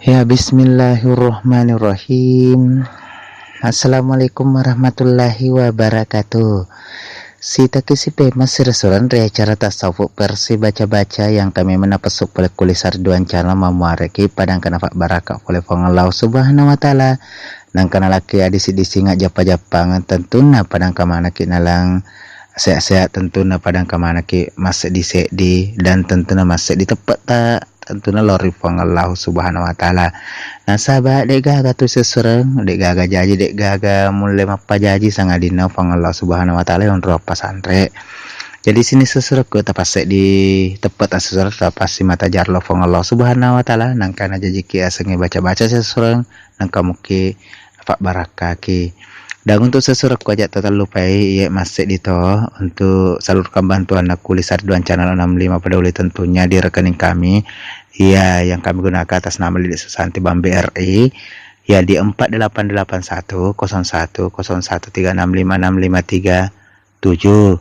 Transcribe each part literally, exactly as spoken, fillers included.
Ya, bismillahirrahmanirrahim. Assalamualaikum warahmatullahi wabarakatuh. Sitaki sipema sirasureng ri acara tasawuf versi baca-baca yang kami menapessu pole kuli sarduan channel mamuareki padangkana fabbaraka pole Puang Allah Subhanahu wa Ta'ala. Nangkana laki adisi-disinga jappa-jappangeng tentunna padangka manaki nalang sehat-sehat tentunna padangka manaki masseddi-seddi dan tentunna masseddi teppetta. Tentuna lao ri Puang Allahu Subhanahu wa Ta'ala. Nasaba de'gaga tu sessureng, de'gaga jaji, de'gaga mulle mappajaji sangadinna Puang Allahu Subhanahu wa Ta'ala yonro appasanre. Jadi sini sessurekku tapasseddi teppe tasessureng tapassi mata jarlo Puang Allahu Subhanahu wa Ta'ala, nangka najajiki asengnge baca-baca sessureng, nangka mukki fabbarakkaki. Dan untuk sesurekku aja' tatallupai, iye masseddi to untuk salurkan bantuanna kuli sarduan channel enam lima peduli tentunya di rekening kami. Iya, yang kami gunakan atas nama Lili Susanti Bambe R I. Ya, di empat delapan delapan satu kosong satu kosong satu tiga enam lima enam lima tiga tujuh.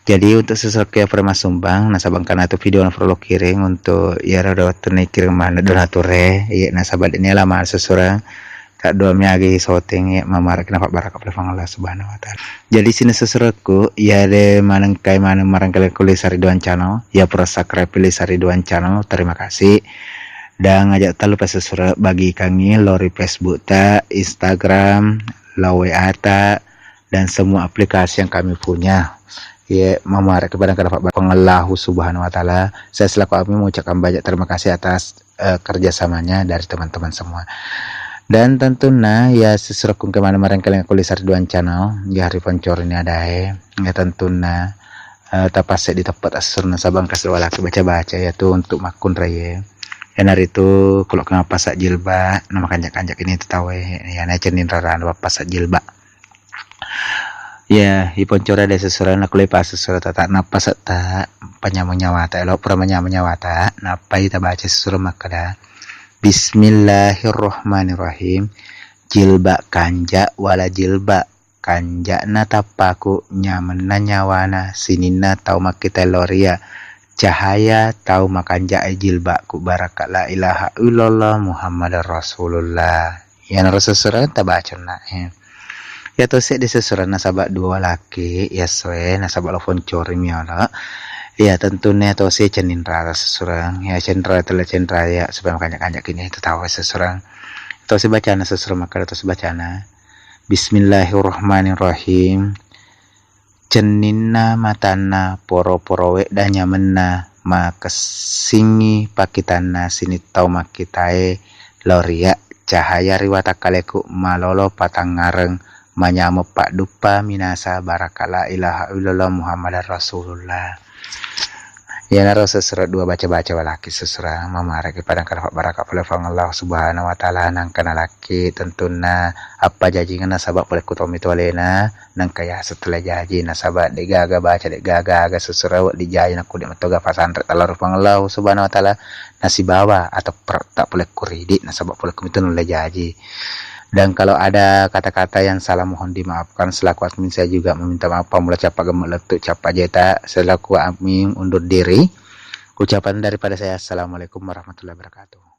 Jadi untuk sesurekku yang pernah sumbang, nasaba engkana tu video na perlu kiring untuk iyaro do tunai kiring mana donature, iye nasaba de'ni lama sesurang. Kadduami agi syuting, iya, mamaraki nafabbaraka pole Puang Allah Subhanahu wa Ta'ala. Jadi, sining sessurekku, iya de manengkai maneng marengkali ku Lisa Ridwan Channel, iya pura subscribe Lisa Ridwan Channel, terima kasih. Dan aja' talupa sessurek bagikangi lo ri Facebook ta, Instagram, lo W A ta, dan semua aplikasi yang kami punya. Iya, mamaraki pada kada Puang Allah Subhanahu wa Ta'ala. Saya selaku admin mengucapkan banyak terima kasih atas eh, kerjasamanya dari teman-teman semua. Dan tentunna, iya, sessurekku engka maneng marengkalinga ku Lisa Ridwan Channel, iya, ri poncorini adae, iya, tentunna, eh, tapasseddi teppe tasessureng nasaba engka sewalaki baca-baca, iyatu untuk makkunraie. Iyanaritu, kulo kemapasa jilbab, namakanja'-kanja' ini tu tauwe, iyana cenning rarana papasa jilbab. Iya, iponcora de sessureng nakulle pasessura tata' nappa setta panyameng nyawata, elo pura manyameng nyawata, nappai tabaca sessureng makkeda, Bismillahirrahmanirrahim. Jilbab kanja' wala jilbab kanja'na tappaku, nyamenna nyawana sininna tau makkita lao ria, cahaya tau makanja'e jilbabku, baraka la ilaha illallah Muhammadar Rasulullah. Iyanaro sessureng tabaca onna'e. Iya to seddi sessureng nasaba dua laki, iya essoe nasaba lo foncori miolo. Iya tentunna iya to se cenning rara sessureng, iya cenning rara tella cenning rara iya supaya makanja'-kanja' kini tu tau sessureng. Tosi bacana sessureng makkeda tosi bacana. Bismillahirrahmanirrahim. Cenninna matanna, poro-poro wedda nyamenna, makessingngi pakkitanna sining tau makkitae lao ria, cahaya ri watakkaleku, malolo patangngareng, manyameng padduppa minasa, baraka la ilaha illallah Muhammadar Rasulullah. Iyanaro sessureng dua baca-baca walaki sessureng mamaraki padangkana fabbaraka pole Puang Allah Subhanahu wa Ta'ala, nangka nalaki tentunna appajajingenna nasaba pole ku tommi tu alena, nangka yaseng tella jaji nasaba de'gaga baca, de'gaga aga sessureng wedding jaji nakko de' metto ga pasanre tella ri Puang Allah Subhanahu wa Ta'ala, nasibawa atepperetta pole ku ridi nasaba pole ku mitu nulle jaji. Dan kalau ada kata-kata yang salah mohon dimaafkan. Selaku admin saya juga meminta maaf. Pamula cappa gemme' lettu, cappa jeta. Selaku admin undur diri. Ucapan daripada saya, assalamualaikum warahmatullahi wabarakatuh.